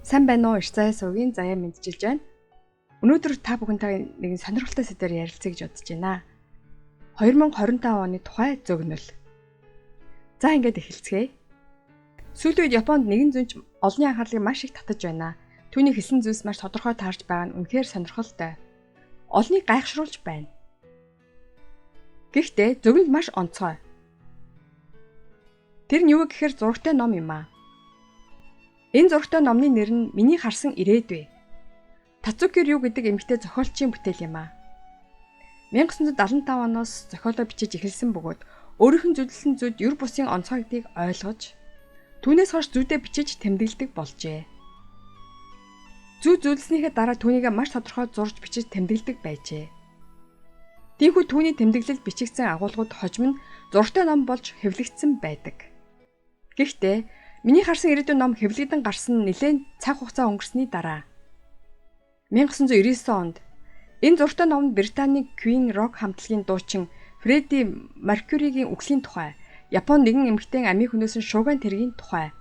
Сайн байна уу? Ирцай суугийн заяа мэдчилж байна. Өнөөдөр та бүхэнтэй нэгэн сонирхолтой сэдвээр ярилцъя гэж бодож байна. 2025 оны тухай зөгнөл. За ингээд эхэлцгээе. Сүүлийн үед Японд нэгэн зүйнч олонний анхаарлыг маш их татаж байна. Түүний хэлсэн зүйлс маш тодорхой таарч байгаа нь үнэхээр сонирхолтой. Олныг гайхшруулж байна. Гэхдээ зөгнөл маш онцгой. Тэр нь юу гэхээр зурагтай ном юм аа. Энэ зурагтай номны нэр нь Миний харсан ирээдүй. Тацуки Рю гэдэг эмэгтэй зохиолчийн бүтээл юм аа. 1975 оноос зохиолоо бичиж эхэлсэн бөгөөд өөрийнх нь зүдэлсэн зүуд юр бусын онцгой гэдгийг ойлгож түүнээс хойш зүйдээ бичиж тэмдэглэдэг болжээ. Зүй зүудэлснийхээ дараа түүнийгээ маш тодорхой зурж бичиж тэмдэглэдэг байжээ. Тиймээс түүний тэмдэглэл бичигдсэн агуулгууд хожим нь зурагтай ном болж хэвлэгдсэн байдаг. Гэхдээ миний харсан ирээдүйн ном хэвлэгдэн гарсан нь нэлээд цаг хугацаа өнгөрсний дараа 1999 онд энэ зурагтай номд Британий Queen Rock хамтлагийн дуучин Фредди Меркьюригийн үхлийн тухай, Японд нэгэн эмэгтэй амийг хөнөөсөн шуугиан тэргийн тухай,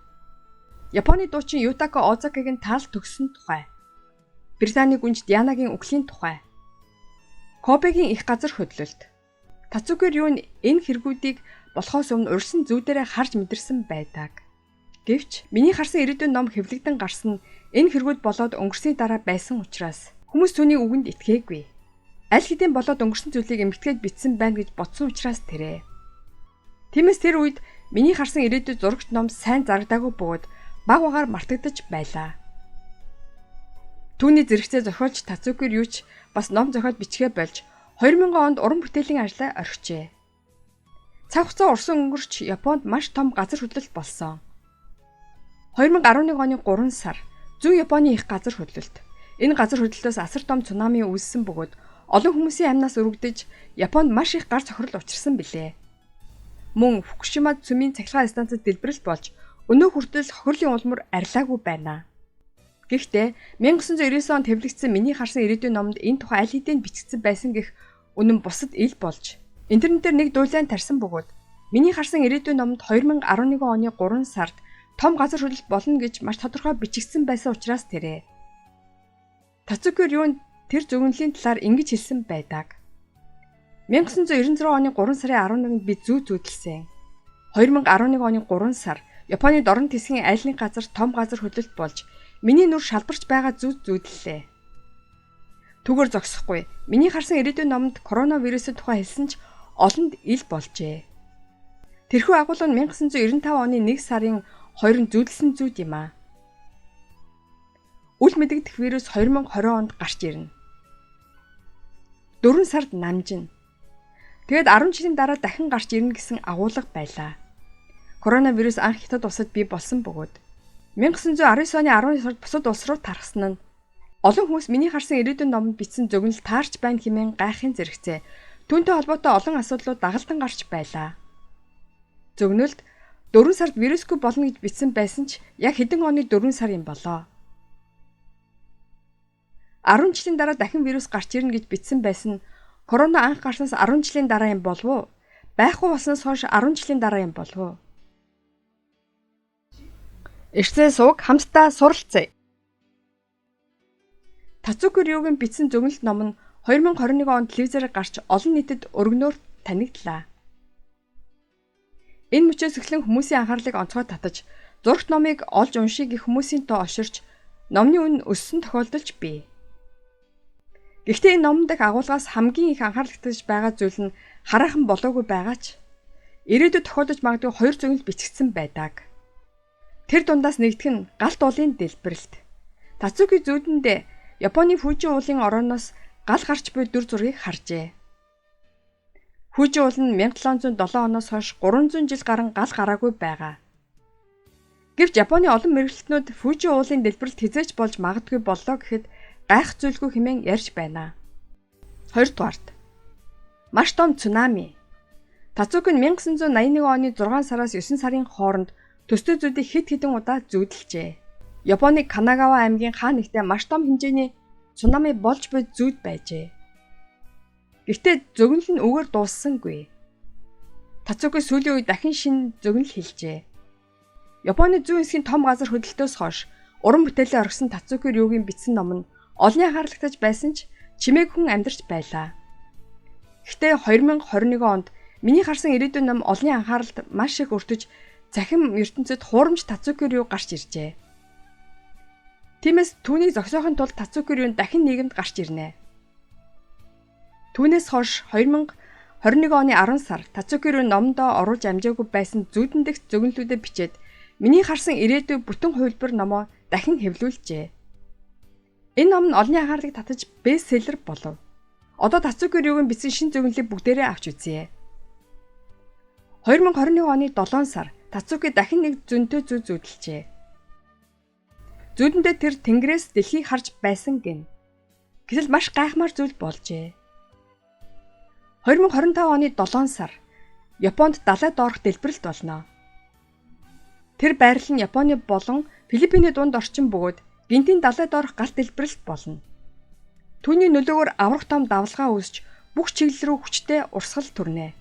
Японы дуучин Ютако Озакигийн таал төгссөн тухай, Британий гүнж Дианагийн үхлийн тухай, Кобегийн их газар хөдлөлт. Тацуки Рю нь энэ хэрэгүүдийг болохоос өмнө урьсан зүйдээрээ харж мэдэрсэн байдаг. Гэвч миний харсан ирээдүйн ном хэвлэгдэн гарсан нь энэ хэрэгүүд болоод өнгөрсний дараа байсан учраас хүмүүс түүний үгэнд итгээгүй. Аль хэдийн болоод өнгөрсөн зүйлийг эмгэтгээд бичсэн байна гэж бодсон учраас тэрэ. Тиймээс тэр үед миний харсан ирээдүйн зурагт ном сайн зарагдаагүй бөгөөд баг багаар мартагдаж байлаа. Түүний зэрэгцээ зохиолч Тацуки Рю ч бас ном зохиол бичгээ болж 2000 онд уран бүтээлийн ажлаа орхижээ. Цаг хугацаа урсан өнгөрч Японд маш том газар хөдлөлт болсон. 2011 оны 3 сар зүүн Японы их газар хөдлөлт. Энэ газар хөдлөлтөөс асар том цунами үүссэн бөгөөд олон хүмүүсийн амнаас өргөдөж Японд маш их гар цохирол учирсан билээ. Мөн Фукушима цөмийн цахилгаан станцад дэлбэрэлт болж өнөө хүртэл хохирлын улмөр арилаагүй байна. Гэхдээ 1999 онд хэвлэгдсэн миний харсан ирээдүйн номонд энэ тухай аль хэдийн бичигдсэн байсан гэх үнэн бусад ил болж интернетээр нэг дуулаан тарьсан бөгөөд миний харсан ирээдүйн номонд 2011 оны 3 сард том газар хөдлөлт болно гэж маш тодорхой бичигдсэн байсан учраас тэрэ. Тацуки Рю нь тэр зөгнөлийн талаар ингэж хэлсэн байдаг. 1996 оны 3 сарын 11-нд би зүй зүйдэлсэн. 2011 оны 3 сар Японы дорнод хэсгийн аль нэг газар том газар хөдлөлт болж миний нүр шалбарч байгаа зүй зүйдлээ. Түүгээр зогсохгүй. Миний харсан ирээдүйн номонд коронавирусын тухай хэлсэн ч олонд ил болжээ. Тэрхүү агуулга нь 1995 оны 1 сарын 2-нд зүйдэлсэн зүйд юм аа. Үл мэдэгдэх вирус 2020 онд гарч ирнэ. 4 сард намжина. Тэгээд 10 жилийн дараа дахин гарч ирнэ гэсэн агуулга байлаа. Коронавирус анх Хятад улсад бий болсон бөгөөд 1919 оны 12 сард бусад улс руу тархсан нь олон хүмүүс миний харсан ирээдүйн номонд бичсэн зөгнөл таарч байна хэмээн гайхын зэрэгцээ. Түүнтэй холбоотой олон асуудлууд дагалдан гарч байлаа. Зөгнөлд 4 сард вирусгүй болно гэж бичсэн байсан ч яг хэдэн оны 4 сар юм болоо. 10 жилийн дараа дахин вирус гарч ирнэ гэж бичсэн байсан нь корона анх гарснаас 10 жилийн дараа юм болов уу? Байхгүй болсноос хойш 10 жилийн дараа юм болов уу? Эрцээ сууг хамтдаа суралцъя. Тацуки Рюгийн бичсэн зөгнөлт ном нь 2021 онд телевизээр гарч олон нийтэд өргөнөөр танигдлаа. Энэ мөчөөс эхлэн хүмүүсийн анхаарлыг онцгой татаж, зурагт номыг олж уншия гэх хүмүүсийн тоо оширч, номны үнэ өссөн тохиолдолч бий. Гэхдээ энэ номон дах агуулгаас хамгийн их анхаарал татаж байгаа зүйл нь хараахан болоогүй байгаа ч ирээдүйд тохиолдож магадгүй хоёр зөгнөл бичигдсэн байдаг. Тэр дундаас нэгдэх нь галт уулын дэлбэрэлт. Тацуки зүүдэндээ Японы Фужи уулын орооноос гал гарч буй дүр зургийг харжээ. Фужи уул нь 1707 оноос хойш 300 жил гарan гал гараагүй байгаа. Гэвч Японы олон мэргэжилтнүүд Фужи уулын дэлбэрэлт хэзээ ч болж магадгүй боллоо гэхэд гайх зүйлгүй хэмээн ярьж байна. Хоёрдугаарт маш том цунами. Тацуки нь 1981 оны 6 сараас 9 сарын хооронд төстэй зүйдийг хэд хэдэн удаа зүйдэлжээ. Японы Канагава аймгийн хаа нэгтээ маш том хэмжээний цунами болж буй зүйд байжээ. Гэхдээ зөгнөл нь үгээр дууссангүй. Тацуки сүүлийн үед дахин шинэ зөгнөл хэлжээ. Японы зүүн хэсгийн том газар хөдлөлтөөс хойш Уран бүтээлээ орхисон Тацуки Рюгийн бичсэн ном нь олонний анхаарлагтаж байсан ч чимээг хүн амьдарч байлаа. Гэхдээ 2021 онд миний харсан ирээдүйн ном олонний анхааралд маш их өртөж цахим ертөнцид хуурамч Тацуки Рю гарч иржээ. Тиймээс түүнийг зогсоохын тулд Тацуки Рю дахин нийгэмд гарч ирнэ. Түүнээс хойш 2021 оны 10 сар Тацуки Рю номдоо оруулж амжаагүй байсан зүүдэн дэх зөгнөлүүдэд бичээд миний харсан ирээдүй бүтэн хувилбар номоо дахин хэвлүүлжээ. Энэ ном нь олонний анхаарлыг татаж бестселлер болов. Одоо Тацуки Рюгийн бичсэн шинэ зөгнөлийг бүгдээрээ авч үзье. 2021 оны 7 сар Тацуки дахин нэг зөнтэй зүй зүүдэлжээ. Зүүдэндээ тэр тэнгэрээс дэлхийг харж байсан гин. Гэтэл маш гайхмаар зүйл болжээ. 2025 оны 7 сар Японд далай доорх дэлбэрэлт болно. Тэр байрлал нь Японы болон Филиппиний дунд орчин бөгөөд гинтийн далай доорх галт дэлбэрэлт болно. Түүний нөлөөгөөр аврах том давлгаа үүсч бүх чиглэл рүү хүчтэй урсгал төрнө.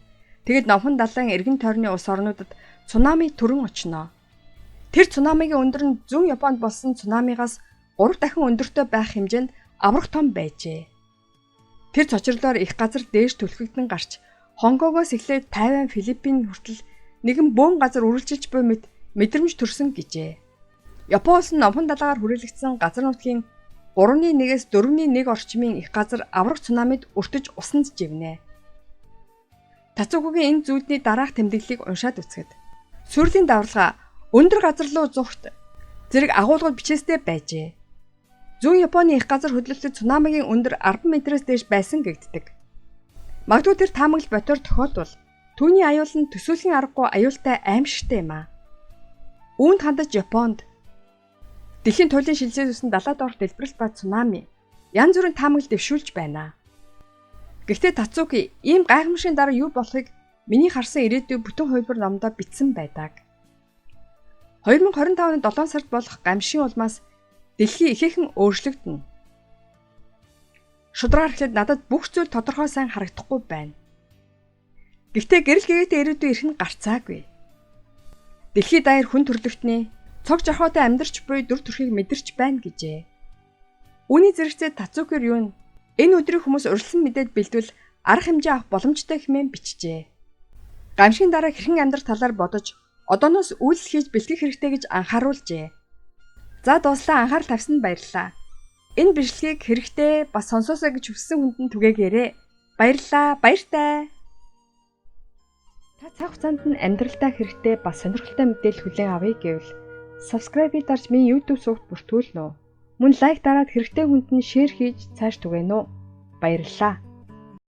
Тэгэд номхон далайн эргэн тойрны улс орнуудад цунами төрөн очно. Тэр цунамигийн өндөр нь зүүн Японд болсон цунамигаас 3 дахин өндөртэй байх хэмжээнд аврах том байжээ. Тэр цочрлоор их газар дээш түлхэгдэн гарч Хонконгоос эхлээд Тайван, Филиппин хүртэл нэгэн бөөн газар үргэлжилж буй мэт мэдрэмж төрсөн гэжээ. Япон улс нь номхон далайгаар хүрээлэгдсэн газар нутгийн 3.1-ээс 4.1 орчмын их газар аврах цунамид өртөж усанд живнэ. Тацукигийн энэ зүйлний дараах тэмдэглэлийг уншаад үзэхэд сүрлийн давралгаа өндөр газар руу зурхт зэрэг агуулгууд бичээстэй байжээ. Зүүн Японы их газар хөдлөлтөд цунамигийн өндөр 10 метрээс дээш байсан гэгддэг. Магадгүй тэр таамаглал ботоор тохиолдвол түүний аюул нь төсөөлхийн аргагүй аюултай аимшигтай юм аа. Үүнд хандаж Японд дэлхийн туйлын шилжээс өсөн далай доорх дэлбэрэлт ба цунами янз бүрийн таамаглал дэвшүүлж байна. Гэхдээ Тацуки ийм гайхамшигын дараа юу болохыг миний харсан ирээдүй бүтэн хувилбар номдоо бичсэн байдаг. 2025 оны 7 сард болох гамшигын улмаас дэлхий ихээхэн өөрчлөгдөнө. Шударгаар эхлээд надад бүх зүйл тодорхой сайн харагдахгүй байна. Гэхдээ гэрэл гээтэй ирээдүй ирэх нь гарцаагүй. Дэлхий даяар хүн төрлөختний цог жорхоотой амьдарч буй дүр төрхийг мэдэрч байна гэжээ. Үүний зэрэгцээ Тацуки Рю нь энэ өдрийн хүмүүс урьдчилан мэдээд бэлдвэл арга хэмжээ авах боломжтой хэмээн бичжээ. Гамшигын дараа хэрхэн амьдрах талаар бодож одооноос үйлдэл хийж бэлтгэх хэрэгтэй гэж анхааруулжээ. За дууслаа, анхаарал тавьсанд баярлалаа. Энэ бичлэгийг хэрэгтэй бас сонсоосой гэж хүссэн хүнд нь түгээгээрэй. Баярлалаа, баяртай. Та цаг хугацаанд нь амьдралдаа хэрэгтэй бас сонирхолтой мэдээлэл хүлээн авъя гэвэл subscribe-ийг дарж миний YouTube сувагт бүртгүүлнэ үү? Мөн лайк дараад хэрэгтэй хүнд нь share хийж цааш түгээнэ үү? Баярлалаа.